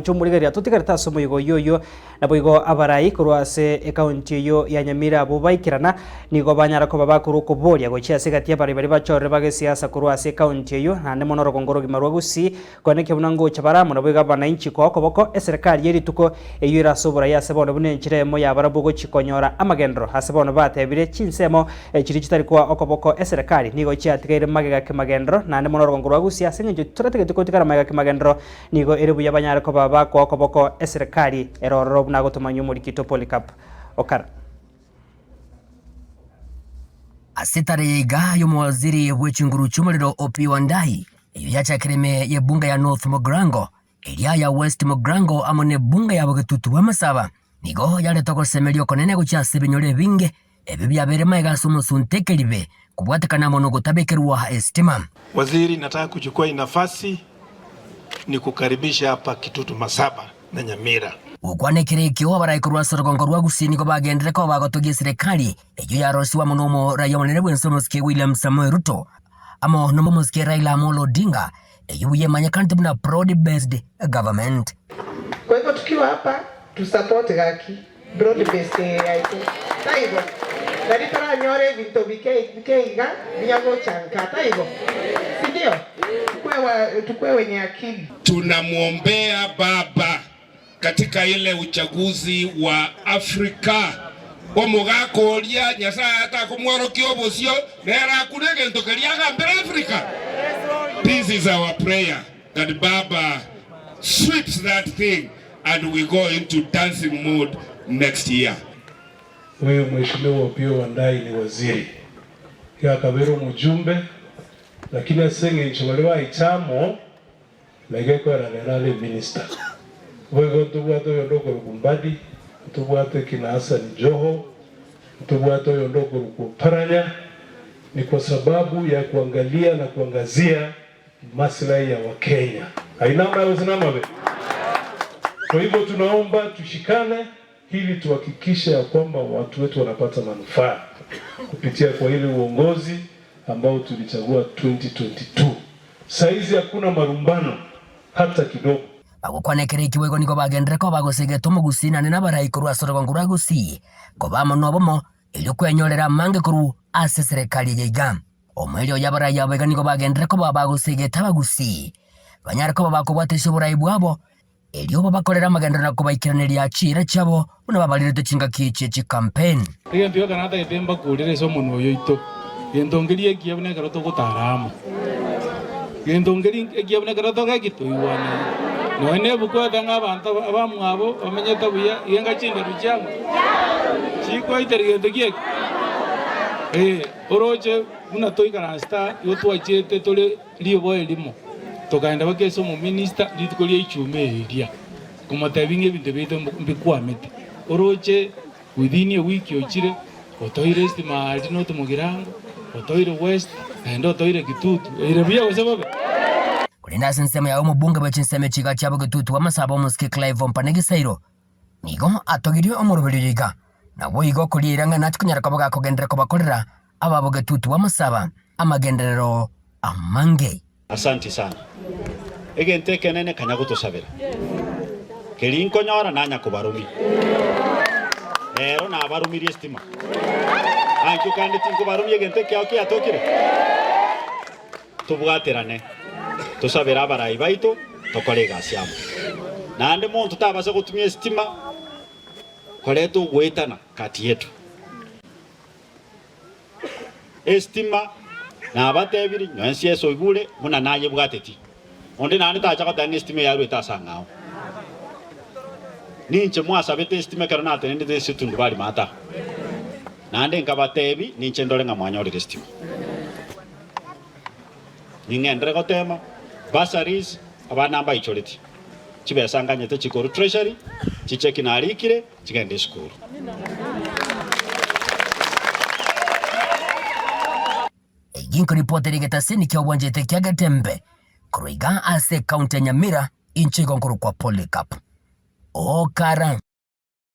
Mwanche omorigereria totigarete ase omoyega oyio oyio Naboigo abarai korwa ase ekaunti eyio ya Nyamira abwo baikerana nigo banyara koba bakorwa okoboria gochia ase egati y'abarai baria bachorire bagesiasa korwa ase ekaunti eyio naende mono orogongo orogima rwa Gusii koenekia buna ngocha bare amo naboigo abanainchi koa okoboko eserekari ye rituko eyio ere ase oborai ase bono buna enchera eyemo yabarabwo gochia konyora amagenderero ase bono batebire chinsemo chiria chitari koa okoboko eserekari nigo chiatigaire magega kemagenderero naende mono orogongo rwa Gusii ase eng'encho toratigeti gotigara magega kemagenderero Nigo ere buya banyare koba bakoa okoboko eserekari ere ororo buna agotomanywa omorikito Polycarp Okara. Ase tarehe iga y'omowaziri bwe chinguru chi'omorero Opiyo Wandayi, eyio yachakire ime y'ebunge ya North Mugirango, eria ya West Mugirango amo n'ebunge ya Bogetutu bw'Amasaba, nigo yareta ogosemeria okonene gochia ase ebinyoro ebinge ebio biabeire magega ase omosunte ekeribe kobwatekana amo nogotabekerwa esitima. Waziri, nataka kuchukua hii nafasi nikukaribishe hapa Kitutu Masaba na Nyamira. Gokwana ekero ekio, abarai korwa ase orogongo rwa Gusii nigo bagenderere koba bagotogia eserekari eyio yarosigwe amo nomorai omonene bw'ense omosike William Samoei Ruto amo nomosike Raila Amolo Odinga eyio buya emanyekanete buna Broad Based Government. Kwa hivyo tukiwa hapa tu support gaki broad based eye yaito taibo? Nari toranyore ebinto bike bike iga binya gocha nka taibo? Sindio? Tukwe tukwe wenye akili. Tunamwombea baba katika ile uchaguzi wa Afrika omogaka oria Nyasaye atakomworokia obosio nere akure egento keria agambere Afrika. This is our prayer that baba sweeps that thing and we go into dancing mood next year. Huyu Mheshimiwa Opiyo Wandayi ni waziri, iga akabeire omojumbe, lakini ase eng'encho baria baicha amo, Naki ekwera rero are eminister. Boigo ntobwate oyonde okorokwa Mbadi, ntobwate kina Hassan Joho, ntobwate oyonde okorokwa Oparanya, ni kwa sababu ya kuangalia na kuangazia maslahi ya Wakenya. Ayio namaya gose namabe? Kwa hivyo tunaomba tushikane ili tuhakikishe ya kwamba watu wetu wanapata manufaa kupitia kwa ile uongozi ambao tulichagua 2022. Saizi hakuna marumbano hata kidogo. Bagokwana ekero ekio boigo nigo bagenderere koba bagosegeta omogusii naende nabarai korwa ase orogongo rwa Gusii koba amo nobomo erio kwenyorera amange korwa ase eserekari eye iga. Omoerio oye abarai abo iga nigo bagenderere koba bagosegeta abagusii banyare koba bakobwatesia oborai bwabo Erio babakorere amagenderero na kobaikeraneria chiira chiabo buna babarirete chingaki chie chikampeni. Egento gioka natagete mbakurere ase omonwa oyo oito, gento nkeria ekiya buna ekero togotara amo, gento nkeri ekiya buna ekero togeki toigwanaine. Nonya na ebuku egoteba ng'a abanto abamwabo bamenyete buya, iga enga chinderu chiabo chikoitera gento ki eke? Ee, oroche buna toikaransete aa, igo twachiete tore. Riuba erimo tokaenda gochia ase omominista rituko ria ichuma eria, komotebia ng'a ebinto biaito mbikwamete. Oroche within a week ochire, otoire estima aria North Mugirango, otoire West, naende otoire Kitutu, eire buya gose bobe? Korende ase ensemo yaye omobunge bwe chinsemo echiga chiabo Getutu bw'amasabo omosike Clive Ompane Gisairo nigo atogirie omoroberi oyo iga, naboigo koria ng'a nachi konyara koba gakogenderera kobakorera Ababogetutu b'amasaba amagenderero amange. Asanti sana. Egento ekenene kanya gotosabera. Keri nkonyora nanya kobarumia. Rero nabarumirie estima. Ankio kande tinkobarumia egento ekiao kiatokire. Tobwaterane, tosabere abarai baito, tokore egasi amo. Naende monto tabasa gotumia estima koreta ogoetana kati yetu. Esitima, nabatebirie, nonye Yeso oigure buna nayebwateti. Onde naende tacha goteba ng'a esitima eyaruete ase ang'ao. Ninche mwasabete esitima ekero natenenete ase etundubari maata. Naende nkabatebi, ninche ndore ng'a mwanyorire esitima. Ning'enderere gotema, bursaries, abana mbaichoretie, chibesa nganyete chikorwa treasury, chicheki narikire, Chigende esukuru. Eyio nkoripotera egetaseni ki'obwanchete kia Getembe korwa iga ase ekaunti ya Nyamira, inche igo nkorokwa Polycarp Okara.